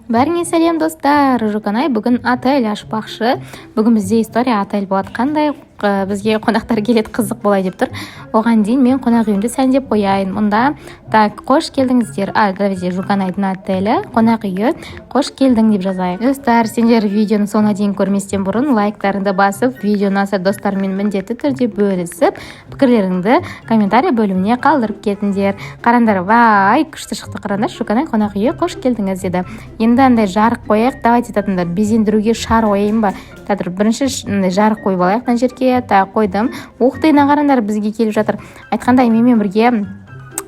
Бәріңе сәлем, достар! Жуканай бүгін отель ашпақшы. Бүгін бізде история отель болады. Қандай бізге қонақтар келеді, қызық болай деп тұр. Оған дейін мен қонақ үйімді сәндеп қояйын мұнда. Так, қош келдіңіздер. А, давайте, Жуканайдың отелі, қонақ үйі, қош келдің деп жазайық. Достар, сендер видеоны соңына дейін көрместен бұрын лайктарыңды басып, видеоны ұнаса, достарыңмен міндетті түрде бөлісіп, пікірлеріңді комментарий бөліміне қалдырып кетіңдер. Қараңдар, вай, күшті шықты. Қараңдар, Жуканай қонақ үйі, қош келдіңіз деді. Енді андай жарық қояйық. Давайте, татыңдар, безендіруге шар қояйын ба? Қазір бірінші мындай жарық қойып алайық мына жерге. Так, қойдым. Ух ты, мына қараңдар, бізге келіп жатыр. Айтқандай, менімен бірге,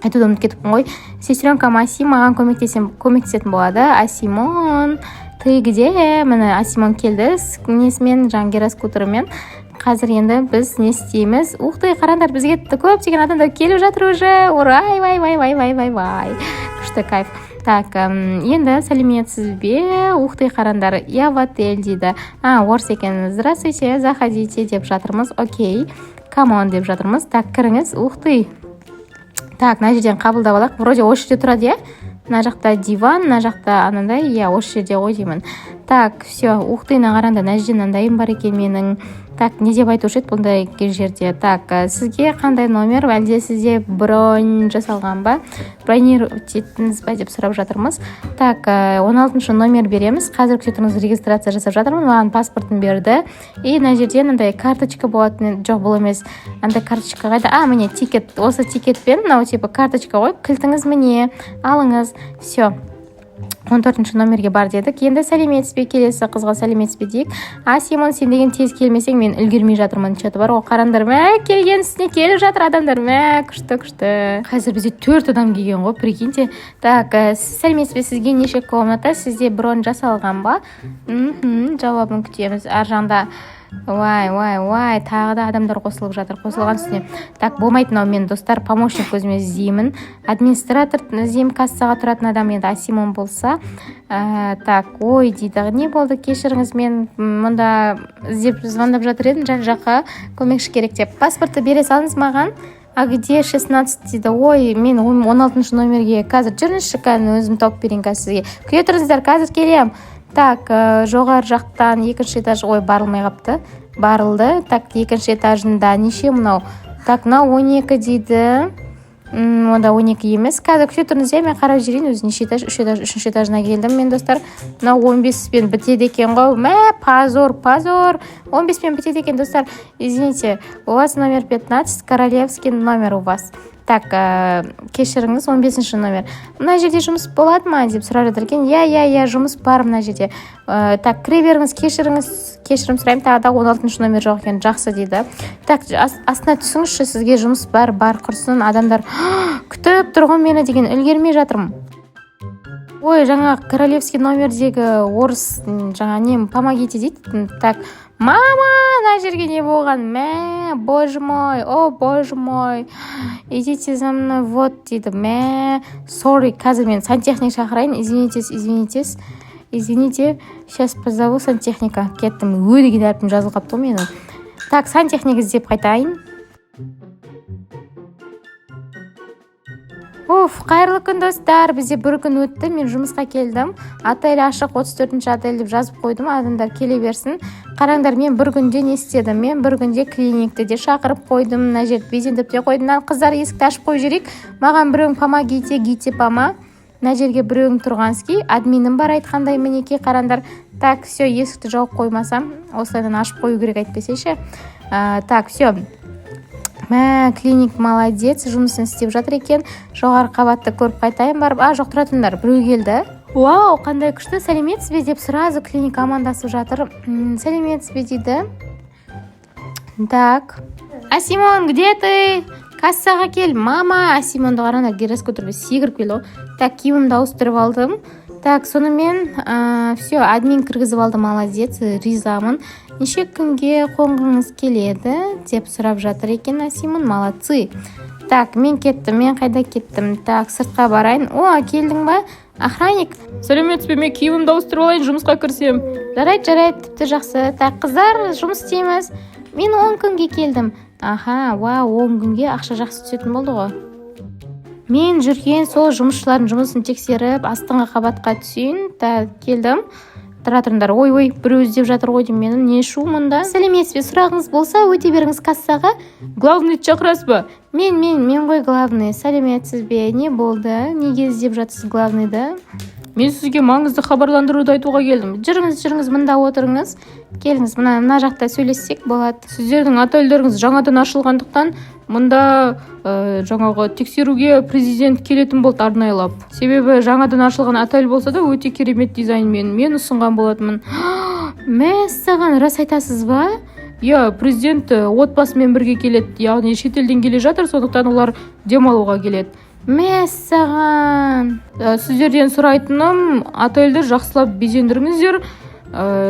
айтуды ұмытып кетіппін ғой, сестренкам Аси маған көмектесетін болады. Асимон, ты где? Міне, Асимон келді несімен, жаңағы гироскутерімен. Қазір енді біз не істейміз? Ух ты, қараңдар, бізге көптеген адамдар келіп жатыр уже. Ура, вай, вай, вай, вай, вай, вай, күшті, кайф. Так, енді сәлеметсіз бе? Ух ты, қараңдар, «Я в отель» дейді. А, орыс екен. «Здравствуйте, заходите» деп жатырмыз. «Окей, come on» деп жатырмыз. Так, кіріңіз. Ух ты. Так, мына жерден қабылдап алайық. Вроде осы жерде тұрады, иә. Мына жақта диван, мына жақта анандай, иә, осы жерде ғой деймін. Так, все. Ух ты, мына қараңдар, мына жерде мынандайым бар екен менің. Так, не деп айтушы еді бұндай жерде? Так, сізге қандай номер? Әлде сізде бронь жасалған ба, бронировать еттіңіз ба деп сұрап жатырмыз. Так, 16-номер береміз. Қазір, күте тұрыңыз, регистрация жасап жатырмын. Маған паспортын берді. И мына жерде мынандай карточка болатын. Жоқ, бұл емес. Андай карточка қайда? А, міне, ticket. Осы ticket пен, мынау типа карточка ғой. Кілтіңіз міне, алыңыз. Все, 14-номерге бар дедік. Енді сәлеметсіз бе? Келесі қызға сәлеметсіз бе дейік. А, Симон, сен деген тез келмесең, мен үлгермей жатырмын. Че то бар ғой, қараңдар, мә, келген үстіне келіп жатыр адамдар. Мә, күшті, күшті. Қазір бізде төрт адам келген ғой, прикиньте. Так, сәлеметсіз бе? Сізге неше комната? Сізде бронь жасалған ба? Жауабын күтеміз. Ар жағында, вай, вай, вай, тағы да адамдар қосылып жатыр, қосылған үстіне. Так, болмайды мынау. Мен, достар, помощник өзіме іздеймін, администратор іздеймін, кассаға тұратын адам. Енді Асимон болса. Так, ой дейді, не болды? Кешіріңіз, мен мұнда іздеп, звондап жатыр едім жан жаққа, көмекші керек деп. Паспортты бере салыңыз маған. «А где 16?» дейді. Ой, мен 16-номерге қазір, жүріңізші, кәдімгі өзім тауып берейін қазір сізге. Күте тұрыңыздар, қазір келемін. Так, жоғары жақтан екінші этаж. Ой, барылмай қалыпты. Барылды. Так, екінші этажында неше мынау? Так, мынау 12 дейді. Онда 12 емес. Қазір, күте тұрыңыз, иә, мен қарап жіберейін өзі неше этаж. Үш этаж, үшінші этажына келдім мен, достар. Мынау 15-пен бітеді екен ғой. Мә, позор, позор, 15-пен бітеді екен. Достар, извините, у вас номер 15, королевский номер у вас. Так, кешіріңіз, 15-номер. Мына жерде жұмыс болады ма деп сұрап жатыр екен. Иә, жұмыс бар мына жерде. Так, кіре беріңіз. Кешіріңіз, кешірім сұраймын, тағы да 16-номер жоқ екен. Жақсы дейді. Так, астына түсіңізші, сізге жұмыс бар. Бар, құрсын, адамдар күтіп тұр ғой мені деген, үлгермей жатырмын. Ой, жаңа королевский номердегі орыс жаңа нем «Помогите» дейді. Так, мама, мына жерге не болған? Мә, боже мой, о боже мой, «Идите за мной, вот» дейді. Мә, sorry, қазір мен сантехник шақырайын. Извините, извините, извините, сейчас позову сантехника. Кеттім. Ө деген әрпім жазылып қалыпты ғой менің. Так, сантехник іздеп қайтайын. Уф, қайырлы күн, достар! Бізде бір күн өтті, мен жұмысқа келдім. Отель ашық, 34-отель деп жазып қойдым, адамдар келе берсін. Қараңдар, мен бір күнде не істедім? Мен бір күнде клиникті де шақырып қойдым, мына жерді безендіріп те қойдым. Мына қыздар, есікті ашып қойып жіберейік. Маған біреуің «Помогите» гите па? Мына жерге біреуің тұрғанский, админім бар айтқандай. Мінекей, қараңдар. Так, все, есікті жауып қоймасам, осылайдан ашып қою керек әйтпесе ше. Так, все. Мә, клиник молодец, жұмысын істеп жатыр екен. Жоғары қабатты көріп қайтайын барып. А, жоқ, тұра тұрыңдар, біреу келді. Вау, қандай күшті! «Сәлеметсіз бе?» деп сразу клиник амандасып жатыр. «Сәлеметсіз бе?» дейді. Так, Асимон, где ты? Кассаға кел, мама. Асимонды қараңдар, гироскутерге секіріп келді ғой. Так, киімімді ауыстырып алдым. Так, сонымен все, админ кіргізіп алды, молодец, ризамын. «Неше күнге қонғыңыз келеді?» деп сұрап жатыр екен Асимон. Молодцы. Так, мен кеттім. Мен қайда кеттім? Так, сыртқа барайын. О, келдің ба, охранник? Сәлеметсіз бе? Мен киімімді ауыстырып алайын, жұмысқа кірсем. Жарайды, жарайды, тіпті жақсы. Так, қыздар, жұмыс істейміз. Мен 10 күнге келдім. Аха, вау, 10 күнге ақша жақсы түсетін болды ғой. Мен жүрген сол жұмысшылардың жұмысын тексеріп, астыңғы қабатқа түсейін. Так, келдім. Тұра тұрыңдар. Ой, ой, біреу іздеп жатыр ғой деймін мені. Не шу мұнда? Сәлеметсіз бе? Сұрағыңыз болса, өте беріңіз кассаға. Главный шақырасыз ба? Мен ғой главный. Сәлеметсіз бе? Не болды? Неге іздеп жатсыз главныйды? Мен сізге маңызды хабарландыруды айтуға келдім. Жүріңіз, жүріңіз, мында отырыңыз. Келіңіз, мына жақта сөйлессек болады. Сіздердің отельдеріңіз жаңадан ашылғандықтан, мұнда жаңағы тексеруге президент келетін болды арнайылап. Себебі жаңадан ашылған отель болса да, өте керемет дизайнмен мен ұсынған болатынмын. Мәссаған, рас айтасыз ба? Иә, президент отбасымен бірге келеді, яғни шетелден келе жатыр, сондықтан олар демалуға келеді. Мәссаған. Сіздерден сұрайтыным: отельді жақсылап безендіріңіздер.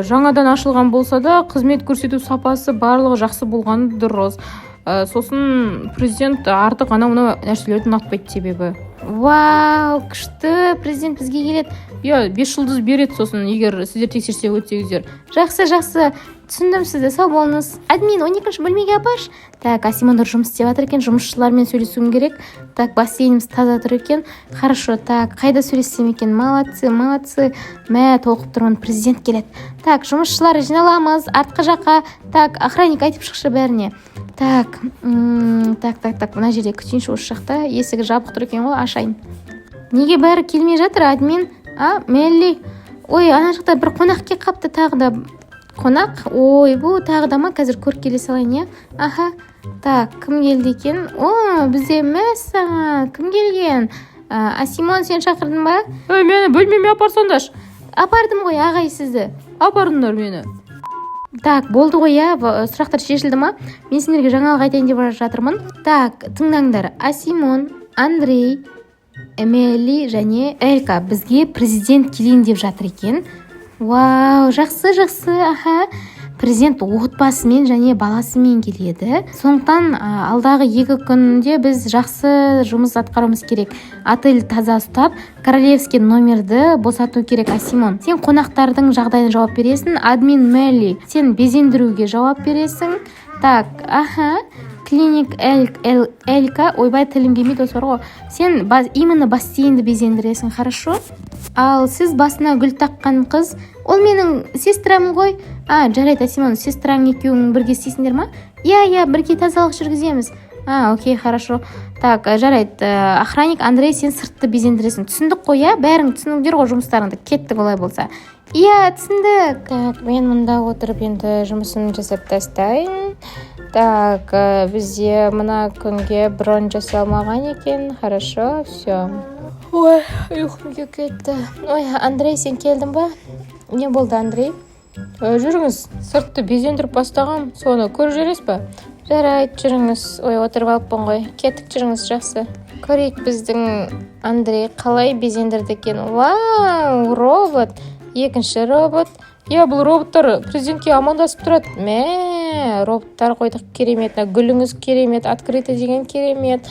Жаңадан ашылған болса да, қызмет көрсету сапасы, барлығы жақсы болғаны дұрыс. Сосын президент артық анау мынау нәрселерді ұнатпайды себебі. Вау, күшті, президент бізге келеді. Иә, 5 жұлдыз береді сосын, егер сіздер тексерсе өтсеңіздер. Жақсы, жақсы, түсіндім сізді, сау болыңыз. Админ, 12-бөлмеге апаршы. Так, Асимондар жұмыс істеп жатыр екен, жұмысшылармен сөйлесуім керек. Так, бассейніміз таза тұр екен. Хорошо, так, қайда сөйлессем екен? Молодцы, молодцы. Мә, толқып тұрмын, президент келеді. Так, жұмысшылар, жиналамыз артқы жаққа. Так, охранник, айтып шықшы бәріне. Так, так, так, так, мына жерде күтейінші, осы жақта. Есігі жабық тұр екен ғой, ашайын. Неге бәрі келмей жатыр, админ? А, Мелли. Ой, ана жақта бір қонақ келіп қапты тағы да. Қонақ? Ойбу, тағы да ма? Қазір көріп келе салайын, иә? Аха. Так, кім келді екен? О, бізде, мәссаған, кім келген? Асимон, сен шақырдың ба? Ей, мені бөлмеме апарсаңдаршы. Апардым ғой, ағай, сізді. Апарыңдар мені. Так, болды ғой, иә? Сұрақтар шешілді ма? Мен сендерге жаңалық айтайын деп жатырмын. Так, тыңдаңдар. Асимон, Андрей, Эмели және Элька, бізге президент келейін деп жатыр екен. Вау, жақсы, жақсы, аха. Президент отбасымен және баласымен келеді. Сондықтан алдағы 2 күнде біз жақсы жұмыс атқаруымыз керек. Отель таза ұстап, королевский номерді босату керек. Асимон, сен қонақтардың жағдайына жауап бересің. Админ Мелли, сен безендіруге жауап бересің. Так, аха. Клиник Элька, ойбай, тілім келмейді осы бар ғой. Сен именно бассейнді безендіресің, хорошо? Ал сіз, басына гүл таққан қыз, ол менің сестрам ғой. А, жарайды, Асимон, сестраң екеуің бірге істейсіңдер ма? Иә, иә, бірге тазалық жүргіземіз. А, окей, хорошо. Так, жарайды, охранник Андрей, сен сыртты безендіресің. Түсіндік қой, иә? Бәрің түсіндіңдер ғой жұмыстарыңды. Кеттік олай болса. Иә, түсіндік. Так, мен мұнда отырып енді жұмысымды жасап тастайын. Так, бізде мына күнге бронь жасалмаған екен. Хорошо, все. Ой, ұйқым келіп кетті. Ой, Андрей, сен келдің ба? Не болды, Андрей? Жүріңіз, сыртты безендіріп бастағам, соны көріп жібересіз ба? Жарайды, жүріңіз. Ой, отырып алыппын ғой. Кеттік, жүріңіз, жақсы. Көрейік, біздің Андрей қалай безендірді екен. Вау, робот. Екінші робот. Иә, бұл роботтар президентке амандасып тұрады. Мә, роботтар қойдық, керемет. Мына гүліңіз керемет, открытый деген керемет.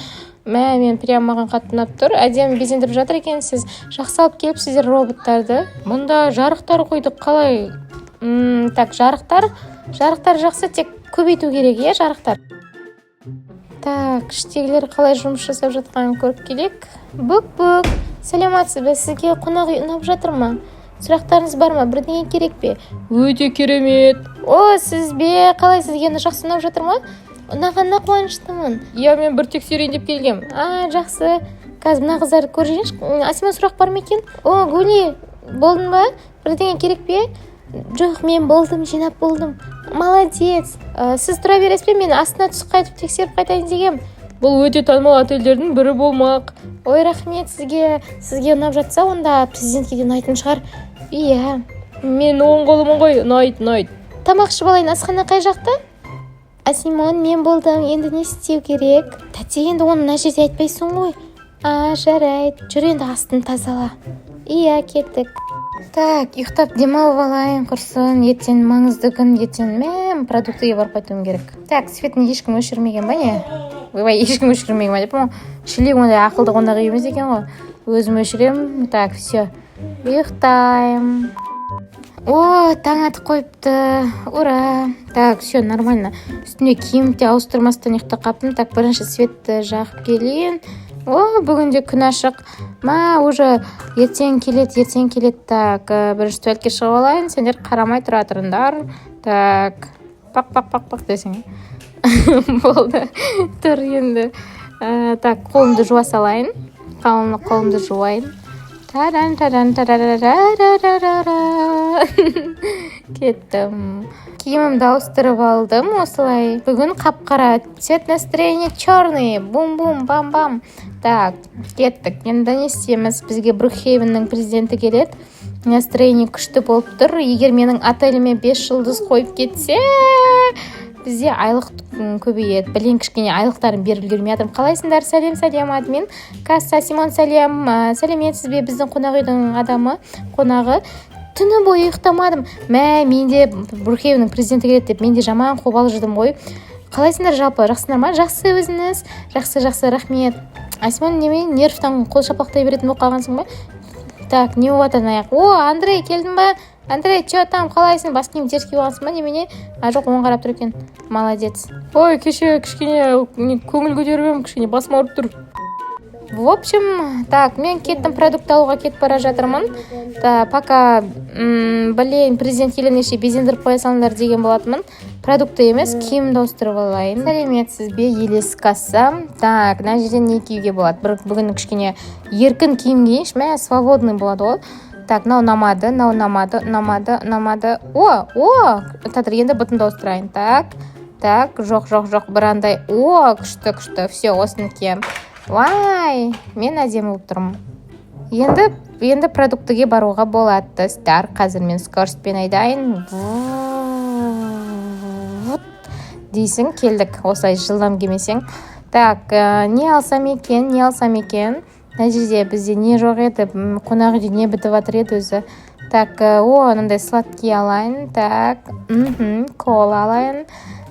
Мә, мен прям, маған қатты ұнап тұр. Әдемі безендіріп жатыр екенсіз. Жақсы алып келіпсіздер роботтарды. Мұнда жарықтар қойдық, қалай? Так, жарықтар, жарықтар жақсы, тек көбейту керек, иә, жарықтар. Так, іштегілер қалай жұмыс жасап жатқанын көріп келейік. Бүк, бүк, сәлеметсіз бе? Сізге қонақ үй ұнап жатыр ма? Сұрақтарыңыз бар ма? Бірдеңе керек пе? Өте керемет. О, сіз бе? Қалай, сізге жақсы ұнап жатыр ма? Ұнағанына қуаныштымын. Иә, мен бір тексерейін деп келгем. А, жақсы. Қазір мына қыздарды көріп жіберейінші. Асима, сұрақ бар ма екен? О, Гули, болдың ба? Бірдеңе керек пе? Жоқ, мен болдым, жинап болдым. Молодец. Сіз тұра бересіз бе? Мен астына түсіп қайтып тексеріп қайтайын дегем. Бұл өте танымал отельдердің бірі болмақ. Ой, рахмет сізге. Сізге ұнап жатса, онда президентке де ұнайтын шығар. Иә. Мен оң қолымын ғой, ұнайды, ұнайды. Тамақ ішіп алайын, асхана қай жақта? Асимон, мен болдым, енді не істеу керек? Тәте, енді оны мына жерде айтпайсың ғой. А, жарайды, жүр енді, астын тазала. Иә, кеттік. Так, ұйықтап демалып алайын, құрсын. Ертең маңызды күн, ертең мә, продуктыге барып қайтуым керек. Так, светін ешкім өшірмеген ба, не? Ойбай, ешкім өшірмеген ба деп. Шілек ондай ақылды қонақ үй емес екен ғой. Өзім өшіремін. Так, все. Ұйықтаймын. О, таң атып қойыпты. Ура. Так, все нормально. Үстіне киімді де ауыстырмастан ұйықтап қаппын. Так, бірінші светті жағып келейін. О, бүгін де күн ашық. Ма, уже ертең келеді, ертең келеді. Так, бірінші туалетке шығып алайын, сендер қарамай тұра тұрыңдар. Так, пақ, пақ, пақ, пақ десең болды, тұр енді. Так, қолымды жуа салайын, қолымды жуайын. Таран, таран, тарарарарарара. Кеттім, киімімді ауыстырып алдым осылай. Бүгін қап қара цвет настроения, черный, бум бум бам бам. Так, кеттік. Енді не істейміз? Бізге Брукхейвеннің президенті келеді, настроение күшті болып тұр. Егер менің отеліме 5 жұлдыз қойып кетсе, бізде айлық көбейеді. Блин, кішкене айлықтарын беріп үлгермей жатырмын. Қалайсыңдар? Сәлем, сәлем, админ, касса Симон, сәлем. Сәлеметсіз бе, біздің қонақ үйдің адамы, қонағы. Түні бойы ұйықтамадым. Мә, мен де Брукхейвеннің президенті келеді деп, мен де жаман қобалжыдым ғой. Қалайсыңдар жалпы, жақсыңдар ма? Жақсы, өзіңіз? Жақсы, жақсы, рахмет. Айсман, неме, нервтан қол шапалақтай беретін болып қалғансың ба? Так, не болып жатыр мына? О, Андрей, келдің ба? Андрей, че там, қалайсың? Бас киім теріс киіп алғансың ба, немене? А, жоқ, оң қарап тұр екен, молодец. Ой, кеше кішкене көңіл көтеріп едім, кішкене басым ауырып тұр. В общем, так, мен кеттім, продукт алуға кетіп бара жатырмын да. Пока, блин, президент келгенше безендіріп қоя салыңдар деген болатынмын. Продукты емес, киімімді ауыстырып алайын. Сәлеметсіз бе, Елес касса. Так, мына жерден не киюге болады? Бір бүгін кішкене еркін киім киейінші. Мә, свободный болады ғой. Так, мынау ұнамады, мынау ұнамады, ұнамады, ұнамады. О, о, қазір енді бұтымды ауыстырайын. Так, так, жоқ, жоқ, жоқ, бір андай. О, күшті, күшті, все, осыны киемін. Уай, мен әдемі болып тұрмын. Енді продуктіге баруға болады, достар. Қазір мен скоростьпен айдайын. Вут дейсің, келдік. Осылай жылдам келмесең. Так, не алсам екен, не алсам екен? Мына жерде бізде не жоқ еді? Қонақ үйде не бітіп жатыр еді өзі? Так, о, мынандай сладкий алайын. Так, кола алайын.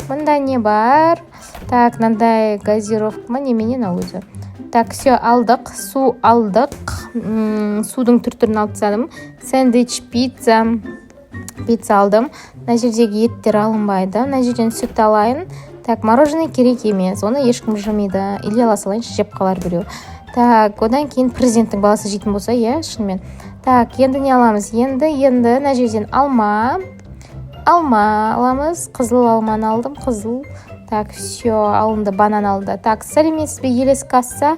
Мында не бар? Так, мынандай газировка ма, немене мынау өзі? Так, все, алдық, су алдық. Судың түр түрін алып тастадым. Сэндвич, пицца, пицца алдым. Мына жердегі еттер алынбайды. Мына жерден сүт алайын. Так, мороженое керек емес, оны ешкім жемейді. Или ала салайыншы, жеп қалар біреу. Так, одан кейін президенттің баласы жейтін болса, иә, шынымен. Так, енді не аламыз? Енді мына жерден алма, алма аламыз. Қызыл алманы алдым, қызыл. Так, все, алынды, банан алынды. Так, сәлеметсіз бе, Елес касса.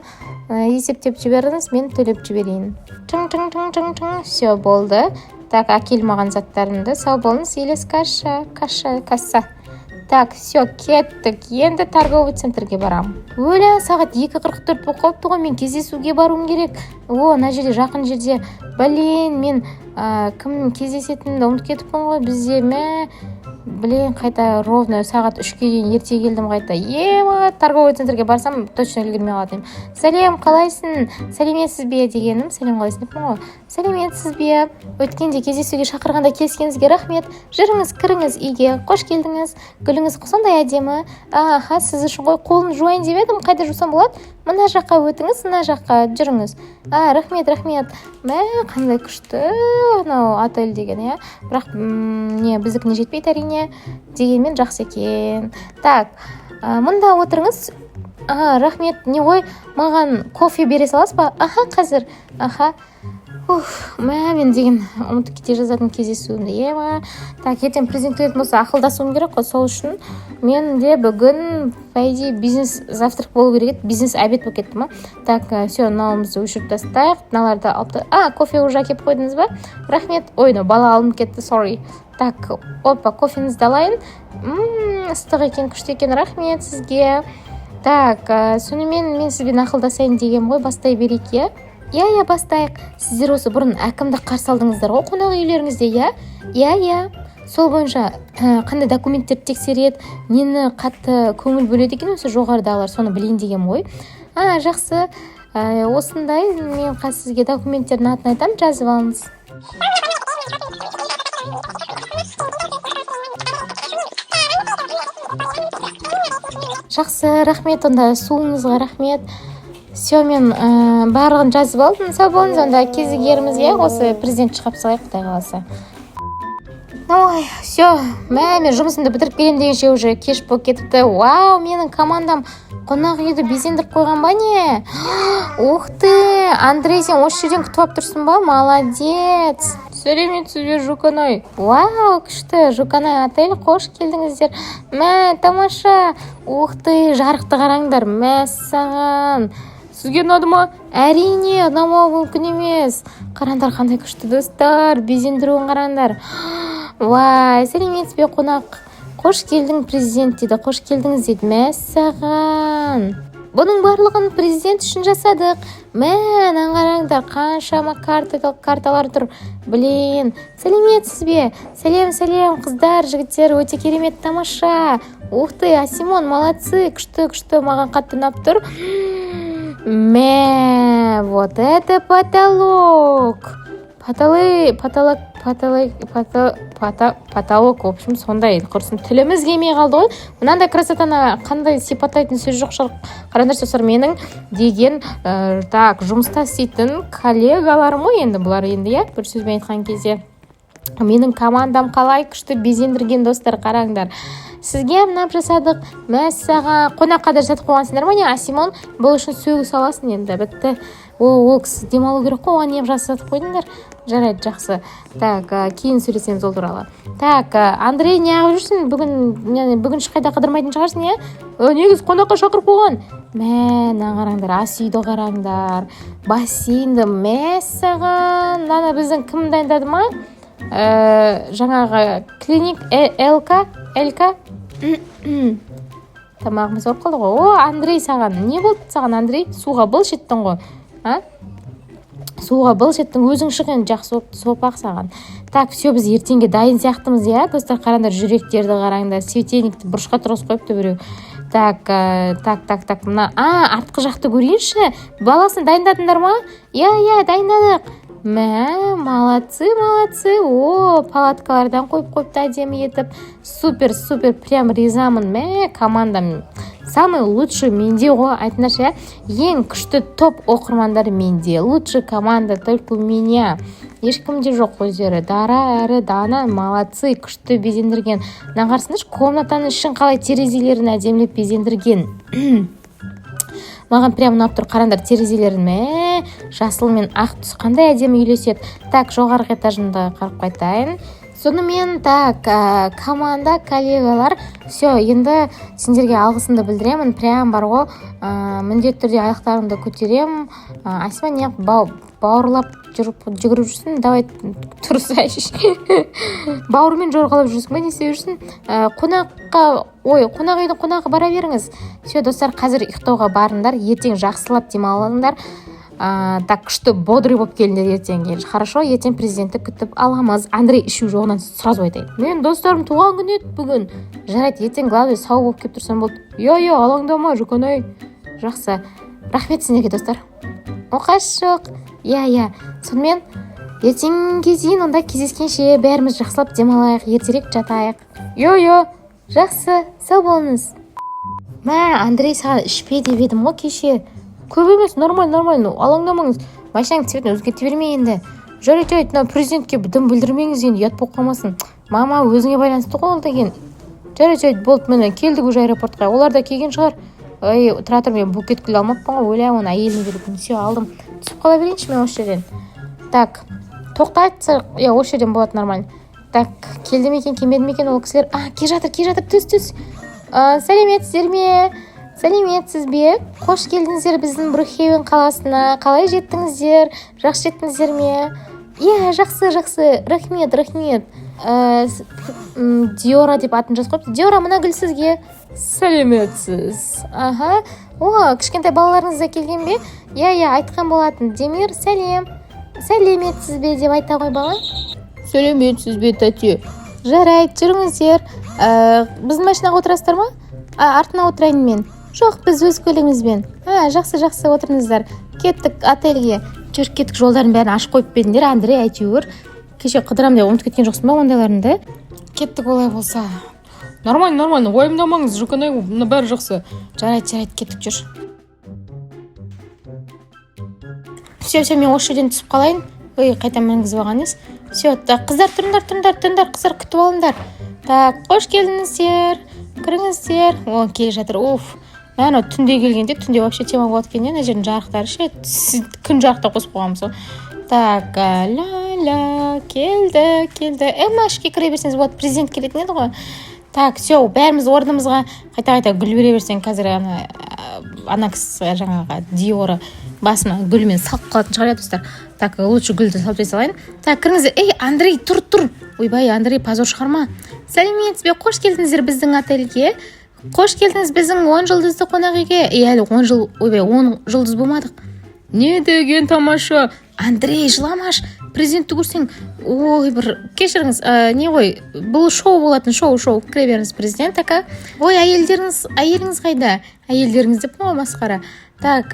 Есептеп жіберіңіз, мен төлеп жіберейін. Чың, чың, чың, чың, чың, все, болды. Так, әкел маған заттарымды. Сау болыңыз, Елес касса, касса, касса. Так, все, кеттік. Енді торговый центрге барамын. Өлә, сағат 2:44 болып қалыпты ғой, мен кездесуге баруым керек. О, мына жерде, жақын жерде. Блин, мен кім кездесетінімді ұмытып кетіппін ғой бізде. Мә, блин, қайта ровно сағат 3-ке дейін ерте келдім қайта. Ема, торговый центрге барсам, точно үлгермей қалатын едім. Сәлем, қалайсың? Сәлеметсіз бе дегенім, сәлем, қалайсың деппін ғой. Сәлеметсіз бе? Өткенде кездесуге шақырғанда келіскеніңізге рахмет. Жүріңіз, кіріңіз үйге. Қош келдіңіз. Гүліңіз сондай әдемі. Аха, сіз үшін ғой. Қолын жуайын деп едім, қайда жусам болады? Мына жаққа өтіңіз, мына жаққа жүріңіз. А, рахмет, рахмет. Мә, қандай күшті анау отель деген, иә. Бірақ не, біздікіне жетпейді, әрине, дегенмен жақсы екен. Так, мұнда отырыңыз. А, рахмет. Не ғой, маған кофе бере саласыз ба? Аха, қазір. Аха. Уф, мә, мен деген ұмытып кете жаздадым кездесуімді. Ема, так, ертең президент келетін болса, ақылдасуым керек қой. Сол үшін мен де бүгін, по идее, бизнес завтрак болу керек еді, бизнес обед болып кетті ма? Так, все, мынауымызды өшіріп тастайық, мыналарды алып. А, кофе уже әкеліп қойдыңыз ба? Рахмет. Ой, мынау бала алынып кетті, sorry. Так, опа, кофеңізді алайын. Ыстық екен, күшті екен, рахмет сізге. Так, сонымен мен сізбен ақылдасайын дегенмін ғой. Бастай берейік, иә? Иә, бастайық. Сіздер осы бұрын әкімді қарсы алдыңыздар ғой қонақ үйлеріңізде, иә? Иә, сол бойынша қандай документтерді тексереді, нені қатты көңіл бөледі екен осы жоғарыдағылар, соны білейін дегенмін ғой. А, жақсы. Осындай, мен қазір сізге документтердің атын айтамын, жазып алыңыз. Жақсы, рахмет онда, суыңызға рахмет. Все, мен барлығын жазып алдым. Сау болыңыз онда, кезігерміз, иә. Осы президент шығып салайық, құдай қаласа. Ой, все, мә, мен жұмысымды бітіріп келемін дегенше, уже кеш болып кетіпті. Вау, менің командам Қонақ үйді безендіріп қойған ба, не? Ух ты, Андрей, сен осы жерден күтіп алып тұрсың ба? Молодец! Сәлеметсіз бе, Жуканай! Вау, күшті! Жуканай отель, қош келдіңіздер! Мә, тамаша! Ух ты, жарықты қараңдар, мәссаған! Сізге ұнады ма? Әрине, ұнамауы мүмкін емес. Қараңдар, қандай күшті, достар, безендіруін қараңдар. Уай, сәлеметсіз бе, қонақ! Қош келдің, президент, дейді. Қош келдіңіз, дейді. Мәссаған, бұның барлығын президент үшін жасадық. Мә, мынаны қараңдар, қаншама карталар тұр. Блин, сәлеметсіз бе! Сәлем, сәлем, қыздар, жігіттер, өте керемет, тамаша! Ух ты, Асимон, молодцы, күшті, күшті, маған қатты ұнап тұр. Мә, вот это потолок! Потолы, потолок, потолок, потолок, в общем, сондай, құрсын, тіліміз келмей қалды ғой. Мынандай красотаны қандай сипаттайтын сөз жоқ шығар. Қараңдаршы, достар, менің деген так, жұмыста істейтін коллегаларым ғой енді бұлар енді, иә, бір сөзбен айтқан кезде. Менің командам қалай күшті безендірген, достар, қараңдар. Сізге арнап жасадық, мәссаған! Қонаққа да жасатып қойғансыңдар ма, не? Асимон, бұл үшін сөгіс аласың енді, бітті. Ол кісі демалу керек қой, оған неғып жасатып қойдыңдар? Жарайды, жақсы. Так, кейін сөйлесеміз ол туралы. Так, Андрей, неғып жүрсің бүгін? Бүгін ешқайда қыдырмайтын шығарсың, иә? Негізі қонаққа шақырып қойған. Мә, мынаны қараңдар, ас үйді қараңдар, бассейнді, мәссаған! Мынаны біздің кім дайындады ма? Жаңағы клиник ЛК, ЛК. Тамағымыз ауырып қалды ғой. О, Андрей, саған не болды, саған, Андрей? Суға былш еттің ғой, а? Суға былш еттің, өзің шық енді, жақсы болыпты, сопақ саған. Так, все, біз ертеңге дайын сияқтымыз, иә, достар? Қараңдар, жүректерді қараңдар, светильникті бұрышқа тұрғызып қойыпты біреу. Так, так, так, так, мына, артқы жақты көрейінші. Баласын дайындадыңдар ма? Иә, иә, дайындадық. Мә, молодцы, молодцы! О, палаткалардан қойып қойыпты әдемі етіп. Супер, супер, прям ризамын. Мә, командам самый лучший менде ғой, айтыңдаршы, иә? Ең күшті топ оқырмандар менде. Лучший команда только у меня. Ешкімде жоқ өздері. Дара әрі дана, молодцы, күшті безендірген. Мына қарасаңдаршы, комнатаның ішін қалай, терезелерін әдемілеп безендірген. Маған прям ұнап тұр, қараңдар терезелерін. Мә, жасыл мен ақ түс қандай әдемі үйлеседі. Так, жоғарғы этажында қарап қайтайын. Сонымен, так, команда, коллегалар, все, енді сендерге алғысымды білдіремін. Прям бар ғой, міндетті түрде аяқтарыңды көтеремін. Асима, неғып бауырлап жүріп, жүгіріп жүрсің? Давай, тұрсайшы. Бауырымен жорғалап жүрсің ба, не істеп жүрсің? Қонаққа, ой, қонақ үйдің қонағы, бара беріңіз. Все, достар, қазір ұйықтауға барыңдар, ертең жақсылап демалыңдар. Так, күшті, бодрый болып келіңдер ертеңге. Хорошо, ертең президентті күтіп аламыз. Андрей, ішу жоғынан сразу айтайын. Мен достарым туған күні еді бүгін. Жарайды, ертең главный сау болып келіп тұрсаң болды. Иә, иә, алаңдама, Жүканай. Жақсы. Рахмет сендерге, достар. Оқасы жоқ. Иә, иә. Сонымен, ертеңге дейін онда кездескенше, бәріміз жақсылап демалайық, ертерек жатайық. Иә, иә. Жақсы, сау болыңыз. Мә, Андрей, саған ішпе деп едім ғой кеше. Көп емес, нормально, нормально, алаңдамаңыз. Машинаның цветін өзгерте берме енді. Жарайды, жарайды, мына президентке дым білдірмеңіз енді, ұят болып қалмасын. Мама, өзіңе байланысты ғой ол деген. Жарайды, жарайды, болды, міне келдік уже аэропортқа. Олар да келген шығар. Ой, тұра тұр, мен букет гүл алмаппын ғой, ойла, оны әйелім беретін. Все, алдым. Түсіп қала берейінші мен осы жерден. Так, тоқтатса, иә, осы жерден болады, нормально. Так, келді ме екен, келмеді ме екен ол кісілер? А, келе жатыр, келе жатыр, түс, түс. Сәлеметсіздер ме? Сәлеметсіз бе? Қош келдіңіздер біздің Брукхейвен қаласына. Қалай жеттіңіздер? Жақсы жеттіңіздер ме? Иә, жақсы, жақсы. Рахмет, рахмет. Диора деп атын жазып қойыпты. Диора, мына гүл сізге. Сәлеметсіз. Аха. О, кішкентай балаларыңыз да келген бе? Иә, иә, айтқан болатын. Демир, сәлем. Сәлеметсіз бе деп айта ғой, бала. Сәлеметсіз бе, тәте. Жарайды, жүріңіздер. Біздің машинаға отырасыздар ма? Артына отырайын мен. Жоқ, біз өз көлігімізбен. А, жақсы, жақсы, отырыңыздар. Кеттік отельге. Жүр, кеттік, жолдардың бәрін ашып қойып па едіңдер, Андрей, әйтеуір. Кеше қыдырам деп ұмытып кеткен жоқсың ба ондайларыңды? Кеттік олай болса. Нормально, нормально, уайымдамаңыз, Жүканай, мына бәрі жақсы. Жарайды, жарайды, кеттік, жүр. Все, все, мен осы жерден түсіп қалайын. Ой, қайта мінгізіп алған емес. Все, так, қыздар, тұрыңдар, тұрыңдар, тұрыңдар, қыздар, күтіп алыңдар. Так, қош келдіңіздер. Кіріңіздер. О, келе жатыр. Уф. Мә, анау түнде келгенде, түнде вообще тема болады екен, иә. Ана жердің жарықтары ше, күн жарықта қосып қойғанбыз ғой. Так, ля ля, келді, келді. Эмма, ішке кіре берсеңіз болады, президент келетін еді ғой. Так, все, бәріміз орнымызға. Қайта қайта гүл бере берсең, қазір ана кісі, жаңағы Диора, басыма гүлмен салып қалатын шығар, иә, достар. Так, лучше гүлді салып тастай салайын. Так, кіріңіздер. Ей, Андрей, тұр, тұр! Ойбай, Андрей, позор шығарма. Сәлеметсіз бе! Қош келдіңіздер біздің отельге, қош келдіңіз біздің 10 жұлдызды қонақ үйге. Ей, әлі 10 жыл, ойбай, 10 жұлдыз болмадық. Не деген тамаша! Андрей, жыламаш, президентті көрсең. Ой, бір кешіріңіз, не ғой, бұл шоу болатын, шоу, шоу. Кіре беріңіз, президент ака. Ой, әйелдеріңіз, әйеліңіз қайда? Әйелдеріңіз деппін ғой, масқара. Так,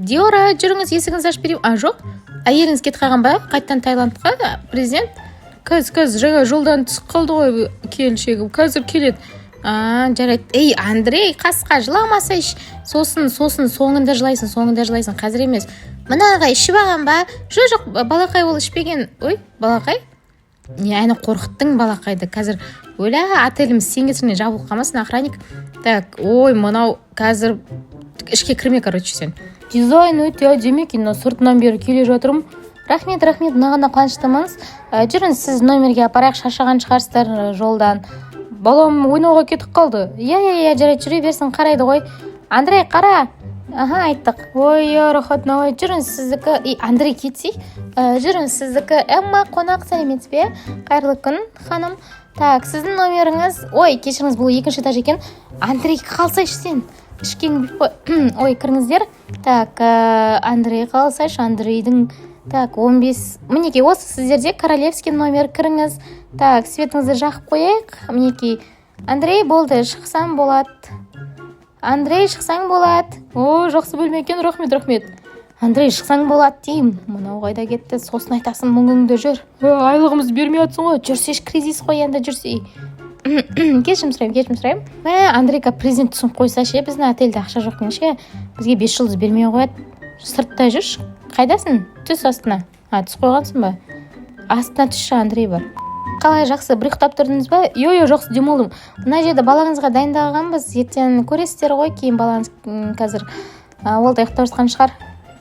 Диора, жүріңіз, есігіңізді ашып берейін. А, жоқ, әйеліңіз кетіп қалған ба қайтадан Таиландқа, президент? Қазір, қазір, жаңа жолдан түсіп қалды ғой келіншегім, қазір келеді. А, жарайды. Ей, Андрей, қасқа, жыламасайшы. Сосын, сосын, соңында жылайсың, соңында жылайсың, қазір емес. Мына ағай ішіп алған ба? Жоқ, жоқ, балақай, ол ішпеген. Ой, балақай, не, әні қорқыттың балақайды. Қазір, өлә, отеліміз сен кесірінен жабылып қалмасын, охранник. Так, ой, мынау қазір ішке кірме, короче, сен. Дизайн өте әдемі екен, мына сыртынан бері келе жатырмын. Рахмет, рахмет, мынағана қуаныштымыз. Жүріңіз, сіз номерге апарайық, шаршаған шығарсыздар жолдан. Балам ойнауға кетіп қалды. Иә, жарайды, жүре берсін, қарайды ғой. Андрей, қара. Аха, айттық. Ой, иә, рахат. Ой, жүріңіз, сіздікі. И, Андрей, кетсей. Жүріңіз, сіздікі. Эмма қонақ, сәлеметсіз бе! Қайырлы күн, ханым. Так, сіздің номеріңіз. Ой, кешіріңіз, бұл екінші этаж екен. Андрей, қалсайшы сен, ішкең. Ой, кіріңіздер. Так, Андрей, қалсайшы. Андрейдің, так, 15, мінекей, осы сіздерде королевский номер, кіріңіз. Так, светіңізді жағып қояйық. Мінекей, Андрей, болды, шықсаң болады. Андрей, шықсаң болады. О, жақсы бөлме екен, рахмет, рахмет. Андрей, шықсаң болады деймін. Мынау қайда кетті? Сосын айтасың мұңыңды, жүр. Айлығымызды бермей жатсың ғой. Жүрсейші, кризис қой енді, жүрсей. Кешірім сұраймын, кешірім сұраймын. Мә, Андрейка, президент түсініп қойса ше, біздің отельде ақша жоқ екен ше, бізге 5 жұлдыз бермей қояды. Сыртта жүрші, қайдасың? Түс астына. А, түсіп қойғансың ба? Астына түсші, Андрей, бар. Қалай, жақсы бір ұйықтап тұрдыңыз ба? Иә, жақсы демалдым. Мына жерде балаңызға дайындағанбыз, ертең көресіздер ғой кейін балаңыз. Қазір ол да ұйықтап жатқан шығар.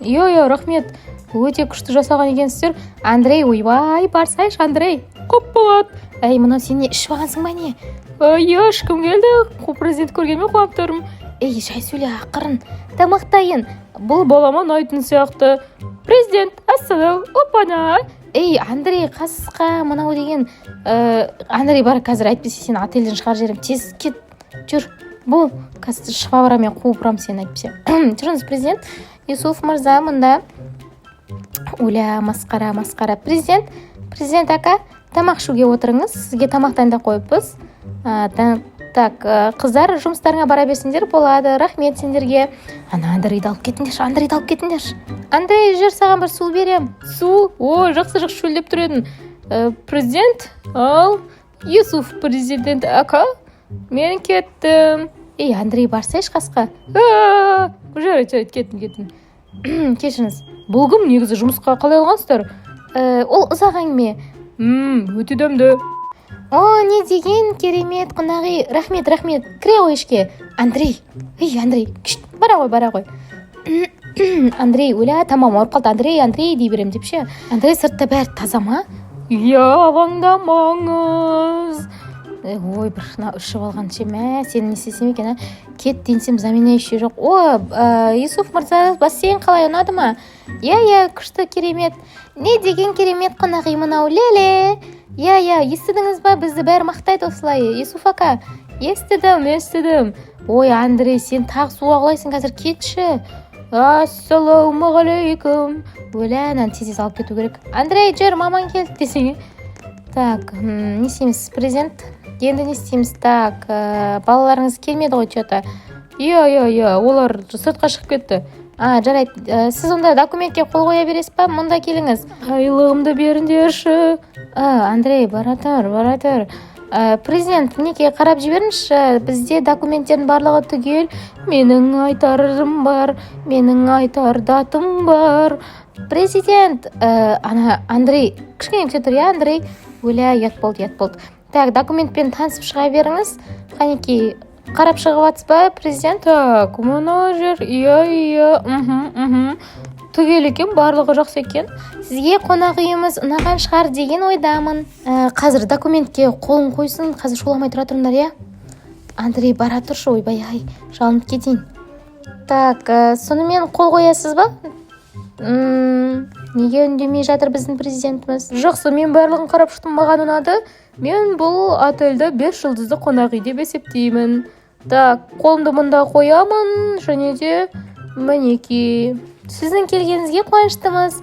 Иә, рахмет, өте күшті жасаған екенсіздер. Андрей, ойбай, барсайшы, Андрей. Көп болады. Әй, мынау, сен не, ішіп алғансың ба, не? Иә, ішкім келді, президент көргеніме қуанып тұрмын. Ей, жай сөйле, ақырын. Тамақ дайын. Бұл балама ұнайтын сияқты. Президент, ассалам, опана! Ей, Андрей, қасқа, мынау деген. Андрей, бар қазір, әйтпесе сені отельден шығарып жіберемін. Тез кет, жүр. Бұл қазір швабрамен қуып ұрамын сені, әйтпесе. Жүріңіз, президент Юсуф мырза, мында. Оля, масқара, масқара. Президент, президент ака, тамақ ішуге отырыңыз, сізге тамақ дайындап қойыппыз. Так, қыздар, жұмыстарыңа бара берсеңдер болады. Рахмет сендерге. Ана Андрейді алып кетіңдерші, Андрейді алып кетіңдерші. Андрей, жүр, саған бір су берем. Су? О, жақсы, жақсы, шөлдеп тұр едім. Президент, ал, Юсуф президент ака, мен кеттім. Ей, Андрей, барсайшы, қасқа. Жарайды, жарайды, кеттім, кеттім. Кешіріңіз. Бұл кім негізі, жұмысқа қалай алғансыздар? Ол ұзақ әңгіме. Өте дәмді. О, не деген керемет қонақ үй! Рахмет, рахмет, кіре ғой ішке. Андрей, ей, Андрей, кішт, бара ғой, бара ғой. Андрей, өлә, тамағым ауырып қалды. Андрей, Андрей дей беремін деп ше. Андрей, сыртта бәрі таза ма? Иә, алаңдамаңыз. Ой, бір мына ішіп алған ше. Мә, сені не істесем екен, а? Кет дейсем, заменяющий жоқ. О, Юсуф мырза, бассейн қалай, ұнады ма? Иә, күшті, керемет. Не деген керемет қонақ үй мынау, леле! Иә, естідіңіз ба, бізді бәрі мақтайды осылай, Юсуф ака. Естідім, естідім. Ой, Андрей, сен тағы суға құлайсың қазір, кетші. Ассалаумағалейкум! Өлә, мынаны тез тез алып кету керек. Андрей, жүр, мамаң келді десең. Так, не істейміз, президент, енді не істейміз? Так, балаларыңыз келмеді ғой че то. Иә, олар сыртқа шығып кетті. А, жарайды. Сіз онда документке қол қоя бересіз ба? Мұнда келіңіз. Айлығымды беріңдерші. А, Андрей, бара тұр, бара тұр. Президент, мінекей, қарап жіберіңізші, бізде документтердің барлығы түгел. Менің айтарым бар, менің айтар датым бар. Президент, ана Андрей, кішкене күте тұр, иә, Андрей. Өлә, ұят болды, ұят болды. Так, документпен танысып шыға беріңіз. Қанекей. Қарап шығып жатсыз ба, президент? Так, мына жер, иә, мхм, түгел екен, барлығы жақсы екен. Сізге қонақ үйіміз ұнаған шығар деген ойдамын. Қазір документке қолын қойсын, қазір шуламай тұра тұрыңдар, иә. Андрей, бара тұршы, ойбай ай, жалынып кетейін. Так, сонымен қол қоясыз ба? Неге үндемей жатыр біздің президентіміз? Жақсы, мен барлығын қарап шықтым, маған ұнады. Мен бұл отельді 5 жұлдызды қонақ үй деп есептеймін. Так, қолымды мында қоямын және де мінекей. Сіздің келгеніңізге қуаныштымыз.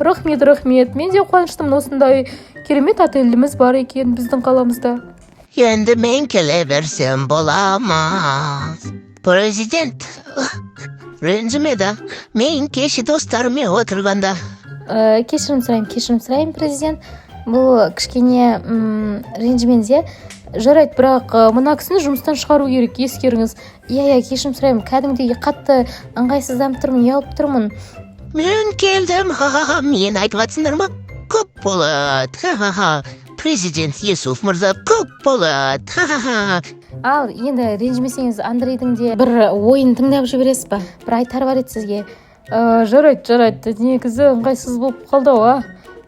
Рахмет, рахмет, мен де қуаныштымын, осындай керемет отеліміз бар екен біздің қаламызда. Енді мен келе берсем бола ма? Президент, ренжіме да, мен кеше достарыммен отырғанда Кешірім сұраймын, кешірім сұраймын, президент. Бұл кішкене ренжімеңіз, иә. Жарайды, бірақ мына кісіні жұмыстан шығару керек, ескеріңіз. Иә, кешірім сұраймын, кәдімгідей қатты ыңғайсызданып тұрмын, ұялып тұрмын. Мен келдім, ха-ха-ха, мен айтып жатсыңдар ма? Көп болады, ха-ха-ха. Президент Юсуф мырза, көп болады, ха-ха-ха. Ал енді ренжімесеңіз, Андрейдің де бір ойын тыңдап жібересіз ба? Бір айтары бар еді сізге. Жарайды, жарайды, негізі ыңғайсыз болып қалды ау, а.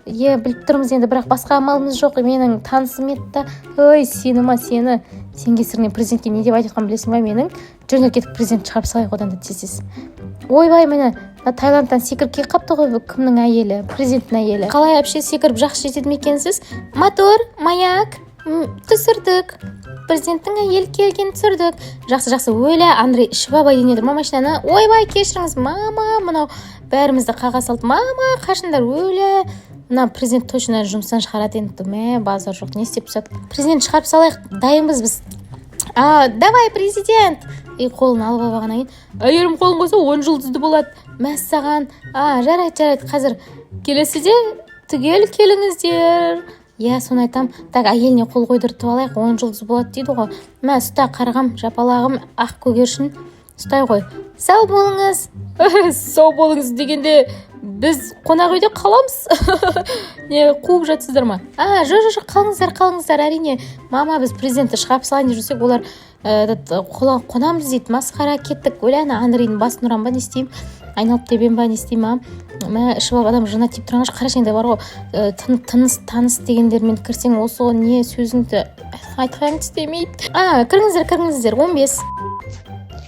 Иә, біліп тұрмыз енді, бірақ басқа амалымыз жоқ. Менің танысым еді да. Ой, сені ма, сені, сен кесірінен президентке не деп айтып жатқанын білесің ба менің? Жүріңдер, кетіп президент шығарып салайық одан да тез тез. Ойбай, міне, мына Таиландтан секіріп келіп қалыпты ғой. Бұл кімнің әйелі? Президенттің әйелі. Қалай, әпше, секіріп жақсы жетеді ме екенсіз? Мотор, маяк, түсірдік, президенттің әйелі келгенін түсірдік. Жақсы, жақсы. Өлә, Андрей ішіп алып айдайын ма машинаны? Ойбай, кешіріңіз, мама, мынау бәрімізді қаға салды. Мама, қашыңдар! Өлә, мына президент точно жұмыстан шығарады енді. Мә, базар жоқ, не істеп тастады? Президент, шығарып салайық, дайынбыз біз. А, давай, президент. И қолын алып алғаннан кейін Әйелім қолын қойса, 10 жұлдызды болады. Мәссаған! А, жарайды, жарайды, қазір Келесіде түгел келіңіздер. Иә, соны айтам. Так, әйеліне қол қойдыртып алайық, 10 жұлдыз болады дейді ғой. Мә, ұста, қарғам, жапалағым, ақ көгершін, ұстай ғой. Сау болыңыз. Сау болыңыз дегенде, біз қонақ үйде қаламыз, не қуып жатсыздар ма? А, жоқ, жоқ, жоқ, қалыңыздар, қалыңыздар, әрине. Мама, біз президентті шығарып салайын деп жүрсек, олар этот, қонамыз дейді. Масқара, кеттік. Өлә, ана Андрейдің басын ұрам ба, не істеймін, айналып тебем ба, не істеймін? А, мә, ішіп алып адам жына тиіп тұрған. Қарашы енді, бар ғой, тыныс таныс дегендермен кірсең, осы ғой, не сөзіңді айтқаның істемейді. А, кіріңіздер, кіріңіздер, 15.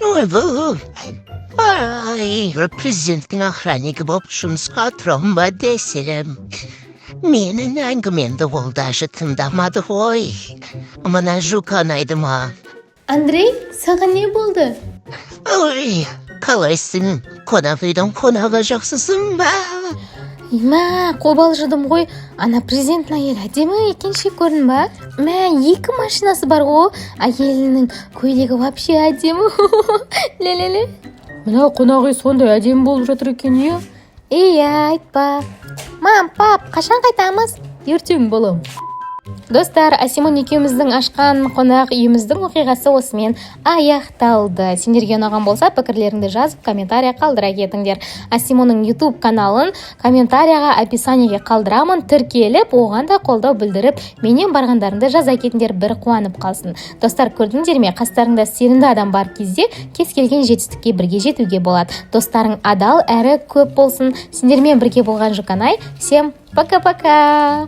Ойбу, ай, президенттің охраннигі болып жұмысқа тұрамын ба десем. Менің әңгімемді ол даже тыңдамады ғой. Мына Жуканайды ма? Андрей, саған не болды? Ой, қалайсың? Қонақ үйдің қонағы, жақсысың ба? Мә, қобалжыдым ғой. Ана президенттің әйелі әдемі екен ше, көрдің ба? Мә, екі машинасы бар ғой. Әйелінің көйлегі вообще әдемі, ле ле ле. Мына қонақ үй сондай әдемі болып жатыр екен, иә. Иә, айтпа. Мам, пап, қашан қайтамыз? Ертең, балам. Достар, Асимон екеуміздің ашқан қонақ үйіміздің оқиғасы осымен аяқталды. Сендерге ұнаған болса, пікірлеріңді жазып, комментария қалдыра кетіңдер. Асимонның YouTube каналын комментарияға, описаниеге қалдырамын. Тіркеліп, оған да қолдау білдіріп, менен барғандарыңды жаза кетіңдер, бір қуанып қалсын. Достар, көрдіңдер ме, қастарыңда сенімді адам бар кезде кез келген жетістікке бірге жетуге болады. Достарың адал әрі көп болсын. Сендермен бірге болған Жұқанай. Всем пока-пока.